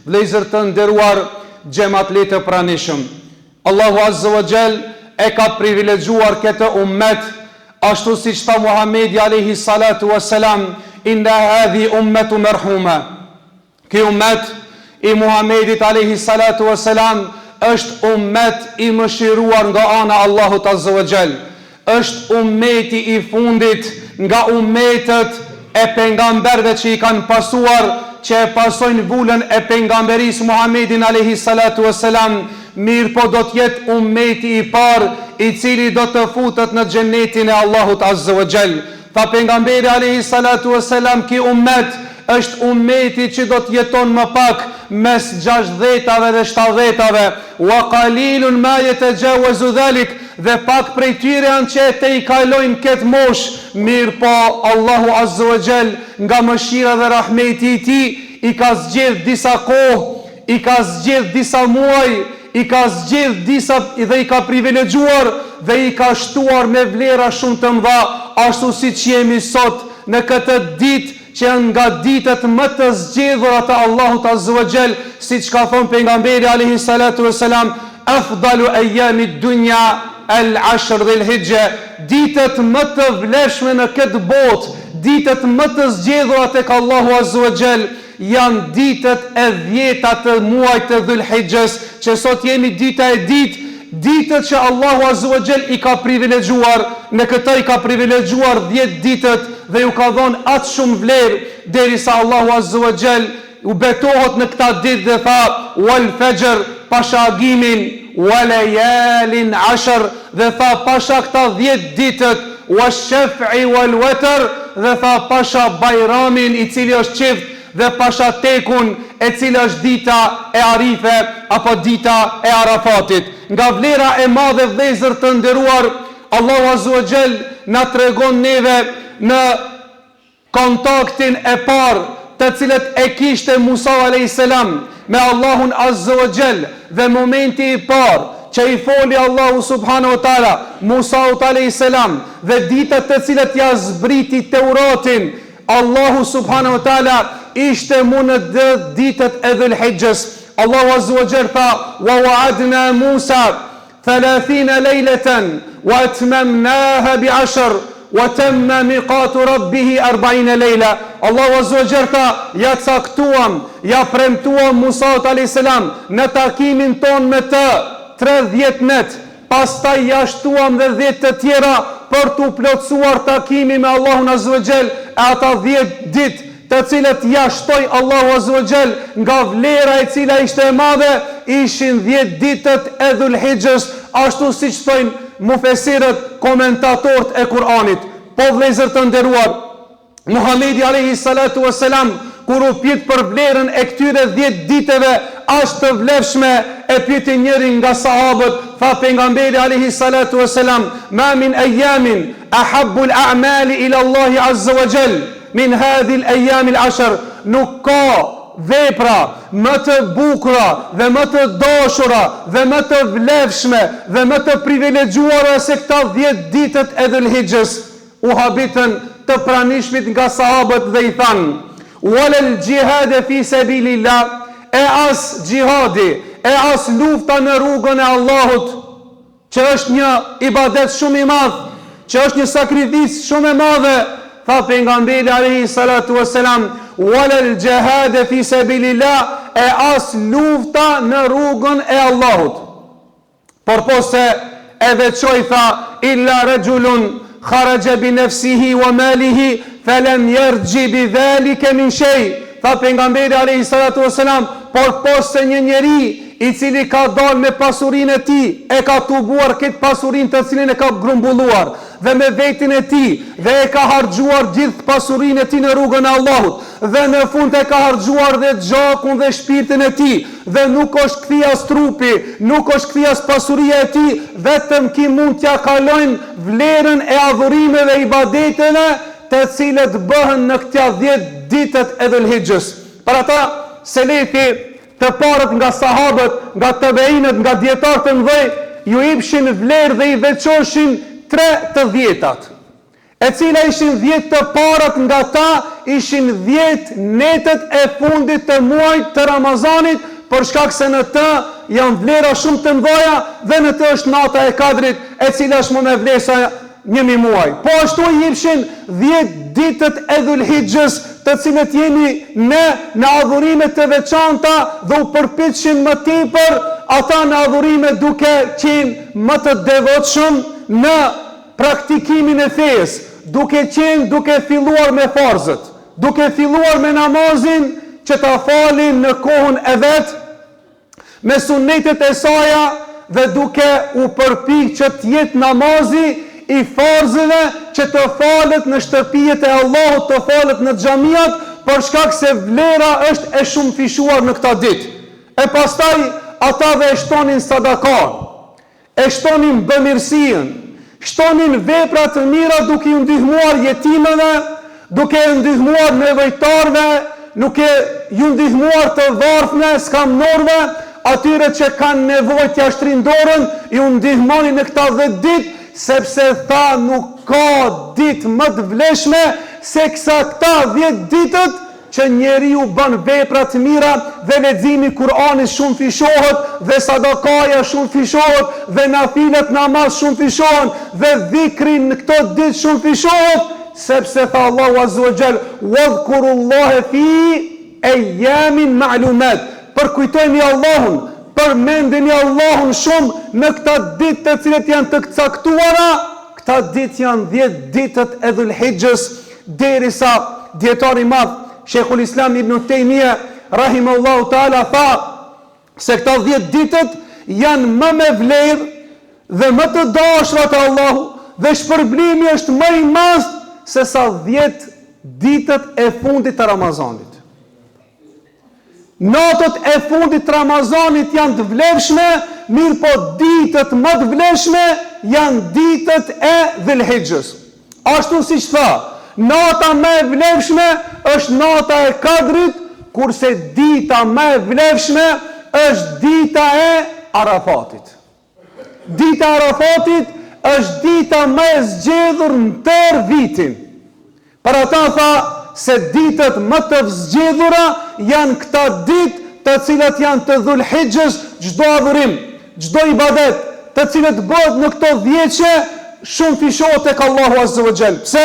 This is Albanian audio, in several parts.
Vëllezër të nderuar xhematli të pranishëm, Allahu azza wa xhel e ka privilegjuar këtë ummet ashtu siç tha Muhamedi alejhi salatu wa selam, Inna hadhihi ummetu merhume. Ky ummet i Muhamedit alejhi salatu wa selam është ummet i mëshiruar nga ana e Allahut azza wa xhel. Është ummeti i fundit nga ummetet e pejgamberëve që i kanë pasuar, që e pasojnë vulën e pejgamberisë Muhammedin alejhi salatu ue selam, mirëpo do të jetë ummeti i parë i cili do të futet në xhennetin e Allahut azze ue xhel. Tha pejgamberi alejhi salatu ue selam ky ummet është ummeti që do të jeton më pak mes gjashtëdhjetave dhe shtatëdhjetave, wa qalilun ma yatajawazu dhalik, dhe pak prej tyre janë që e tejkalojnë këtë moshë, mirëpo Allahu azze ue xhel nga mëshira dhe rahmeti i Tij i ka zgjedh disa kohë, i ka zgjedh disa muaj, i ka zgjedh disa dhe i ka privilegjuar dhe i ka shtuar me vlera shumë të mëdha, ashtu siç jemi sot në këtë ditë që janë nga ditët më të zgjedhura të Allahut azze wa xhel, siç ka thënë Pejgamberi alejhi salatu ve selam, Afdalu ejjami dunja el ashr dhil hixhe, ditët më të vlefshme në këtë botë, ditët më të zgjedhura tek Allahu azze wa xhel, Janë ditët e dhjeta të muajit të Dhul Hixhes, që sot jemi dita e ditë, ditët që Allahu azze wa xhel i ka privilegjuar, në këtë i ka privilegjuar dhjetë ditët dhe ju ka dhënë aq shumë vlerë, derisa Allahu azze wa xhel u betohet në këta ditë dhe tha, Wal fexhr, pasha agimin, wa lejalin ashr, dhe tha pasha këta dhjetë ditët, wa shef'i wal wetr, dhe tha pasha Bajramin i cili është çift, dhe pasha tekun e cila është dita e Arife apo dita e Arafatit. Nga vlera e madhe vëllezër të nderuar, Allahu azze wa xhel na tregon neve në Kontaktin e parë të cilët e kishte Musau alejhi selam me Allahun azze wa xhel dhe momenti i parë që i foli Allahu subhanahu wa taala Musaut alejhi selam dhe dita të cilët ia zbriti Teuratin Allahu subhanahu wa taala ishte mu në ditët e Dhul Hixhes Allahu azze wa xhel tha wa wa'adna Musa Thalathina lejleten wa atmamnaha bi ashr wa tamma miqatu rabbihi arba'ina lejla Allahu azza wa jall tha ja caktuam ja premtuam Musaut alejhi selam në takimin tonë me të 30 net pastaj ja shtuam dhe 10 të tjera për t'u plotësuar takimi me Allahun azza wa jall e ata 10 ditë të cilët ia shtoi Allahu azza wa xhel nga vlera e cila ishte e madhe, ishin dhjetë ditët e Dhul-Hixhës, ashtu siç thojnë mufesirët, komentatorët e Kur'anit. Po vëllezër të nderuar, Muhamedi alejhi salatu ue selam kur u pyet për vlerën e këtyre dhjetë ditëve aq të vlefshme, e pyeti njëri nga sahabët, tha pejgamberi alejhi salatu ue selam, Ma min ejjamin ahabbul a'mali ila Allahi azza wa xhel, Min hadhil ejamil ashr, nuk ka vepra më të bukura dhe më të dashura dhe më të vlefshme dhe më të privilegjuara se këta dhjetë ditët e Dhul-Hixhes. U habitën të pranishmit nga sahabët dhe i thanë, Walel xhihade fi sebilillah, e as xhihadi, e as lufta në rrugën e Allahut, që është një ibadet shumë i madh, që është një sakrificë shumë e madhe, tha pejgamberi alejhi salatu vesselam, "Walal jihad fi sabilillah", e as lufta në rrugën e Allahut. Por po se e veçoi tha, "Illa rajulun kharaja bi nafsihi wa malihi falam yarji bi dhalika min shay." Tha pejgamberi alejhi salatu vesselam, por po se një njeri i cili ka dalë me pasurinë e tij, e ka tubuar këtë pasurinë të cilën e ka grumbulluar, dhe me vetin e tij, dhe e ka harxhuar gjithë pasurinë e tij në rrugën e Allahut, dhe në fund e ka harxhuar dhe gjakun dhe shpirtin e tij, dhe nuk është kthy as trupi, nuk është kthy as pasuria e tij, vetëm ky mund t'ia kalojnë vlerën e adhurimeve e ibadeteve, të cilët bëhen në këta dhjetë ditët e Dhul-Hixhës. Për ata, selefi Të parët nga sahabët, nga tabeinët, nga dijetarët e mëdhenj, ju ipshin vlerë dhe i veçoshin tre të dhjetat. E cila ishin dhjetë të parat nga ta ishin dhjetë netët e fundit të muajit të Ramazanit për shkak se në të janë vlera shumë të mëdha dhe në të është nata e Kadrit e cila është më me vlerë sa 1000 muaj. Po ashtu i jepshin dhjetë ditët e Dhul-Hixhës të cilët jemi ne në adhurime të veçanta dhe u përpiqshin më tepër ata në adhurime duke qenë më të devotshëm në praktikimin e fesë, duke qenë duke filluar me farzët, duke filluar me namazin që ta falin në kohën e vet, me sunnetet e saja dhe duke u përpik që të jetë namazi i farzëve që të falet në shtëpijet e Allahut, të falet në xhamiat, për shkak se vlera është e shumëfishuar në këta ditë. E pastaj ata dhe e shtonin sadakanë. E shtonin bëmirësinë, shtonin vepra të mira duke ju ndihmuar jetimëve, duke e ndihmuar nevojtarëve, duke ju ndihmuar të varfëve, skamnorëve, atyre që kanë nevojë t'ia shtrijnë dorën, ju ndihmonin në këta dhjetë ditë, sepse tha nuk ka ditë më të vlefshme se kësa këta dhjetë ditët, që njeriu bën vepra të mira dhe leximi i Kur'anit shumëfishohet dhe sadakaja shumëfishohet dhe nafilet namaz shumëfishohen dhe dhikri në këto ditë shumëfishohet sepse tha Allahu azza wa jall wadhkurullahe fi ejjamin ma'lumat përkujtojeni Allahun përmendeni Allahun shumë në këta ditë të cilët janë të caktuara këta ditë janë 10 ditët e Dhul-Hixhës Derisa dijetari i madh Shejhul Islam Ibn Tejmije rahimahullahu teala tha se këta 10 ditët janë më me vlerë dhe më të dashura te Allahu dhe shpërblimi është më i madh se sa 10 ditët e fundit të Ramazanit. Natët e fundit të Ramazanit janë të vlefshme, mirëpo ditët më të vlefshme janë ditët e Dhul-Hixhës. Ashtu siç tha, nata më e vlefshme është nata e Kadrit, kurse dita më e vlefshme është dita e Arafatit. Dita e Arafatit është dita më e zgjedhur në tërë vitin. Për ata tha se ditët më të zgjedhura janë këta ditë të cilat janë të Dhul-Hixhës, çdo adhurim, çdo ibadet, të cilët bëhet në këto dhjetëshe, shumëfishohet tek Allahu Azza wa Jall. Pse?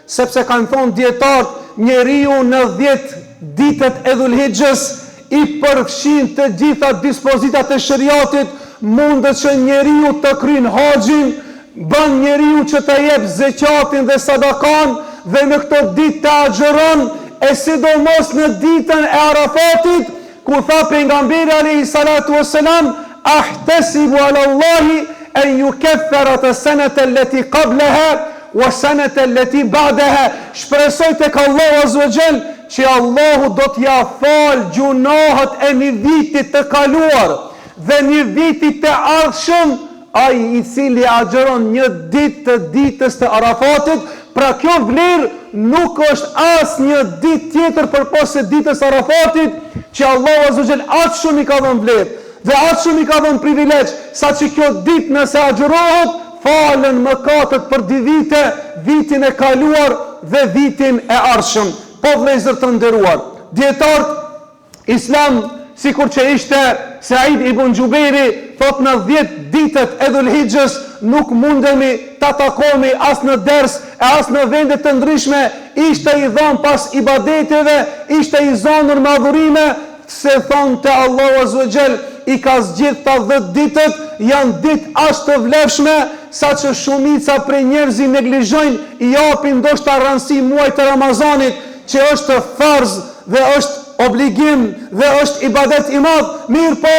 Sepse kanë thonë dijetarët, njeriu në dhjetë ditët e Dhul-Hixhës i përfshin të gjitha dispozitat e sheriatit, mundet që njeriu të kryen haxhin, bën njeriu që të jep zeqatin dhe sadakan dhe në këto ditë të agjëron, e sidomos në ditën e Arafatit, Ku tha Pejgamberi alejhi salatu ue selam, Ahtesibu ala Allahi en yukeffera senete alleti qableha wa senete alleti ba'deha, Shpresoj tek Allahu azze ue xhel që Allahu do t'ia falë gjunahet e një viti të kaluar dhe një viti të ardhshëm Ai i cili agjëron një ditë të ditës të Arafatit, pra kjo vlerë nuk është asnjë ditë tjetër përpos se ditës së Arafatit, që Allahu azze ue xhel aq shumë i ka dhënë vlerë dhe aq shumë i ka dhënë privilegj, saqë kjo ditë nëse agjërohet, falen mëkatet për dy vite, vitin e kaluar dhe vitin e ardhshëm. Po vëllezër të nderuar, dijetarët Islam, sikur që ishte Said ibn Xhubejri, thotë në dhjetë ditët e Dhul-Hixhës nuk mundemi ta takomi as në ders e as në vende të ndryshme, ishte i dhanë pas ibadeteve, ishte i zanur me adhurime, se thonte Allahu azze ue xhel i ka zgjedh këta dhjetë ditët, janë ditë aq të vlefshme, saqë shumica prej njerëz i neglizhojnë, i japin ndoshta rëndësi muajit të Ramazanit, që është farz dhe është obligim dhe është ibadet i madh, mirëpo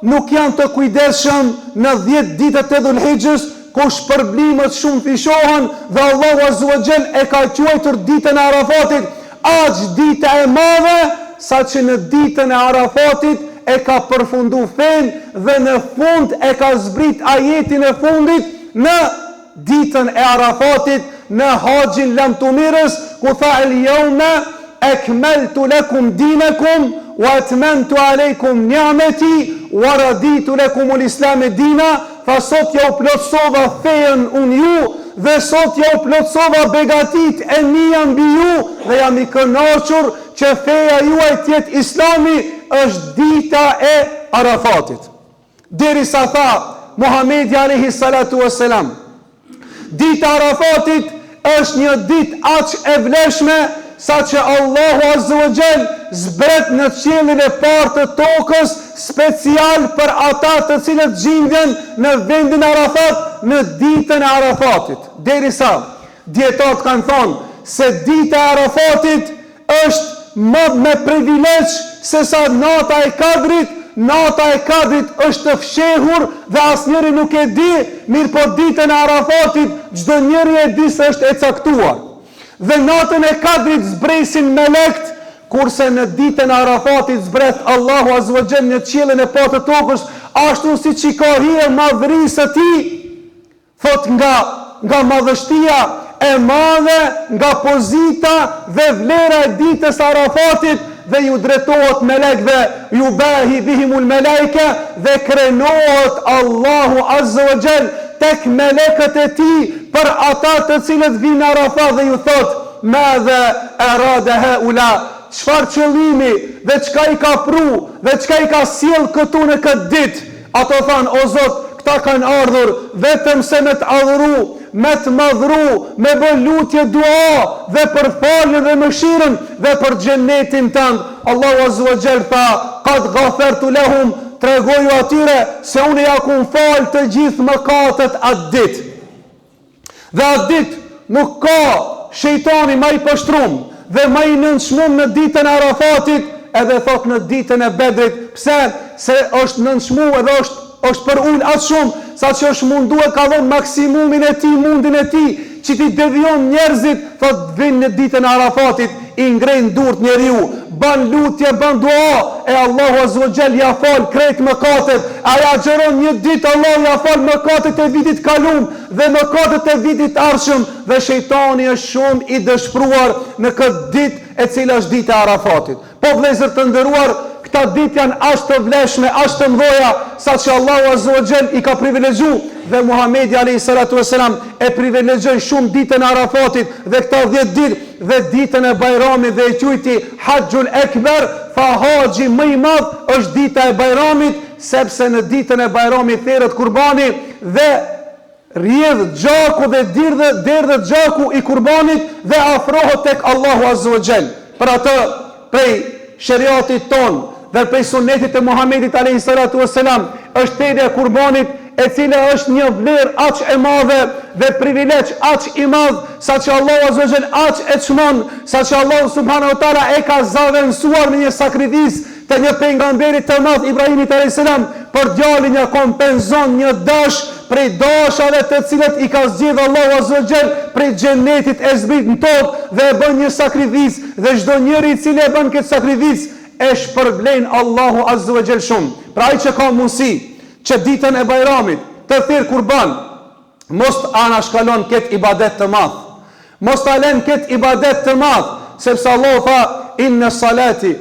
nuk janë të kujdesshëm në dhjetë ditët e Dhul-Hixhës, ku shpërblimet shumëfishohen dhe Allahu azze ue xhel e ka quajtur ditën e Arafatit aq ditë e madhe, saqë në ditën e Arafatit e ka përfundu fenë dhe në fund e ka zbrit ajetin e fundit në ditën e Arafatit në Haxhin lamtumirës, ku tha El jeume ekmeltu lekum dinekum wa etmemtu alejkum ni'meti wa raditu lekumul islame dina, tha sot jau plotësova fenë unë ju. dhe sot ja u plotësova begatitë e mia mbi ju dhe jam i kënaqur që feja juaj të jetë Islami, është dita e Arafatit. Derisa tha Muhamedi alejhi salatu ue selam, Dita e Arafatit është një ditë aq e vlefshme saqë Allahu azze ue xhel zbret në qiellin e parë të tokës special për ata të cilët gjinden në vendin Arafat në ditën e Arafatit. Derisa dijetarët kanë thënë se dita e Arafatit është më me privilegj sesa nata e Kadrit, nata e Kadrit është fshehur dhe asnjëri nuk e di, mirëpo ditën e Arafatit çdo njeri e di se është e caktuar. Dhe natën e Kadrit zbresin melektë, kurse në ditën e Arafatit zbret Allahu azze wa xhel në qiellin e parë të tokës, ashtu siç i ka hije madhërisë së tij, Thotë nga nga madhështia e madhe, nga pozita dhe vlera e ditës së Arafatit dhe ju drejtohet melekëve, yubahi bihimul melaike dhe krenohet Allahu azze wa xhel tek melekët e tij për ata të cilët vijnë në Arafat dhe ju thotë, madha arada haula, çfarë qëllimi dhe çka i ka pru dhe çka i ka sjellë këtu në këtë ditë? Ato thanë, O Zot, këta kanë ardhur vetëm se me të adhuru, me të madhru, me bë lutje dua dhe për faljen dhe mëshirën dhe për xhennetin tënd. Allahu azze wa xhel tha, Qad ghafertu lehum, tregoju atyre se unë ja kum falë të gjithë mëkatet atë ditë. Dhe atë ditë nuk ka shejtani ma i poshtrum dhe ma i nënçmum në ditën e Arafatit edhe thotë në ditën e Bedrit, pse? Se është nënçmu edhe është është përul aq shumë saqë është mundu e ka dhënë maksimumin e tij, mundin e tij, që t'i devijon njerëzit, thotë vin në ditën e Arafatit, i ngrejnë durt njeriu, ban lutje, ban dua, e Allahu azze wa xhel ja fal krejt mëkatet, ai agjëron një ditë Allahu ja fal mëkatet e vitit kalum dhe mëkatet e vitit ardhshëm dhe shejtani është shumë i dëshpruar në këtë ditë e cila është dita e Arafatit. Po vëllezër të nderuar, këta ditë janë aq të vlefshme, aq të mëdha, saqë Allahu azze wa xhel i ka privilegju dhe Muhamedi alejhi salatu ue selam e privilegjoi shumë ditën e Arafatit dhe këta 10 ditë dhe ditën e Bajramit dhe e quajti Haxhul Ekber, tha haxhi më i madh është dita e Bajramit, sepse në ditën e Bajramit theret kurbani dhe Rrjedh gjaku dhe dirdhe derdhet gjaku i kurbanit dhe afrohet tek Allahu azze wa xhel. Për atë prej sheriatit tonë dhe prej sunnetit të Muhamedit alejhi salatu ue selam është therja e kurbanit e cila është një vlerë aq e madhe dhe privilegj aq i madh saqë Allahu azze wa xhel aq e çmon saqë Allahu subhanahu wa taala e ka zavendësuar me një sakrificë të një pejgamberi të madh Ibrahimit alejhi selam për djalin ja kompenzon një dash prej dashave të cilët i ka zgjedhë Allahu azze wa xhel prej xhennetit e zbrit në tokë dhe e bën një sakrificë dhe çdo njeri i cili e bën këtë sakrificë e shpërblen Allahu azze wa xhel shumë pra ai që ka mundësi që ditën e Bajramit të therë kurban Mos të anashkalon këtë ibadet të madh. Mos ta len këtë ibadet të madh, sepse Allahu tha, Inne salati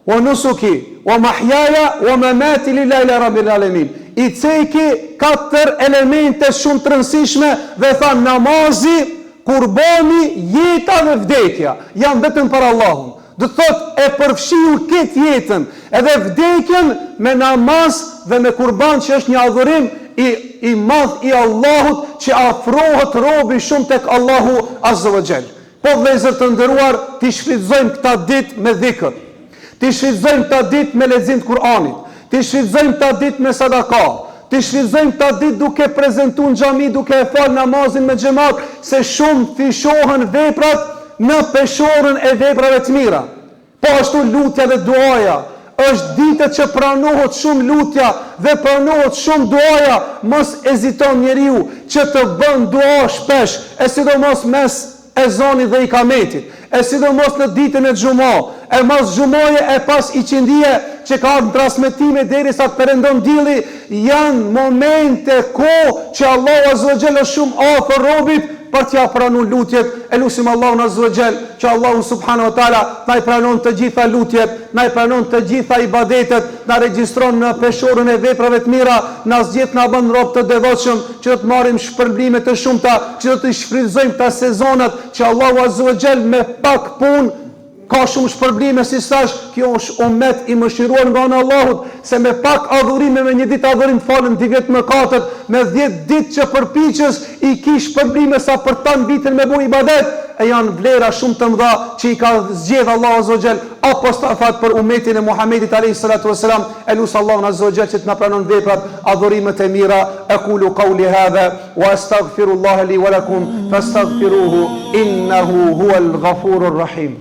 wa nusuki wa mahjaja wa mamati lillahi rabbil alamin. I ceki katër elemente shumë të rëndësishme dhe tha namazi, kurbani, jeta dhe vdekja janë vetëm për Allahun. Do të thotë e përfshiu këtë jetën edhe vdekjen me namaz dhe me kurban që është një adhurim i i madh i Allahut që afrohet robi shumë tek Allahu azze wa xhel. Po vëllezër të nderuar t'i shfrytëzojmë këta ditë me dhikr. T'i shfrytëzojmë këta ditë me lexim të Kur'anit. T'i shfrytëzojmë këta ditë me sadaka. T'i shfrytëzojmë këta ditë duke prezentu në xhami duke e fal namazin me xhemat se shumëfishohen veprat në peshoren e veprave të mira. Po ashtu lutja dhe duaja, është ditë që pranohet shumë lutja dhe pranohet shumë duaja, mos heziton njeriu që të bën dua shpesh, e sidomos mes ezanit dhe ikametit, e sidomos në ditën e xhuma, e mas xhumaje e pas iqindije që ka ardhur në transmetime derisa të perëndon dielli, janë momente, kohë që Allahu azza wa xhel është shumë afër robit. për t'ia pranu lutjet, e lusim Allahun Azza wa Jall që Allahu subhanahu wa taala t'na i pranon të gjitha lutjet, na i pranon të gjitha ibadetet, na regjistron në peshoren e veprave të mira, na zgjedh na bën rob të devotshëm që do të marrim shpërblime të shumta, që do t'i shfrytëzojmë këta sezonat që Allahu Azza wa Jall me pak punë Ka shumë shpërblime siç thash, kjo është umet i mëshiruar nga ana e Allahut, se me pak adhurime me një ditë adhurim të falen dy vjet mëkatet, me dhjetë ditë që përpiqesh i ki shpërblime sa për tan vitin me bo ibadet, e janë vlera shumë të mëdha që i ka zgjedh Allahu azza wa xhel apostafat për umetin e Muhamedit alejhi salatu vesselam, e lus Allahun azza wa xhel që të na pranon veprat, adhurimet e mira, ekulu kauli hadha. Wa astaghfirullaha li wa lakum fastaghfiruhu innahu huwal ghafurur rahim.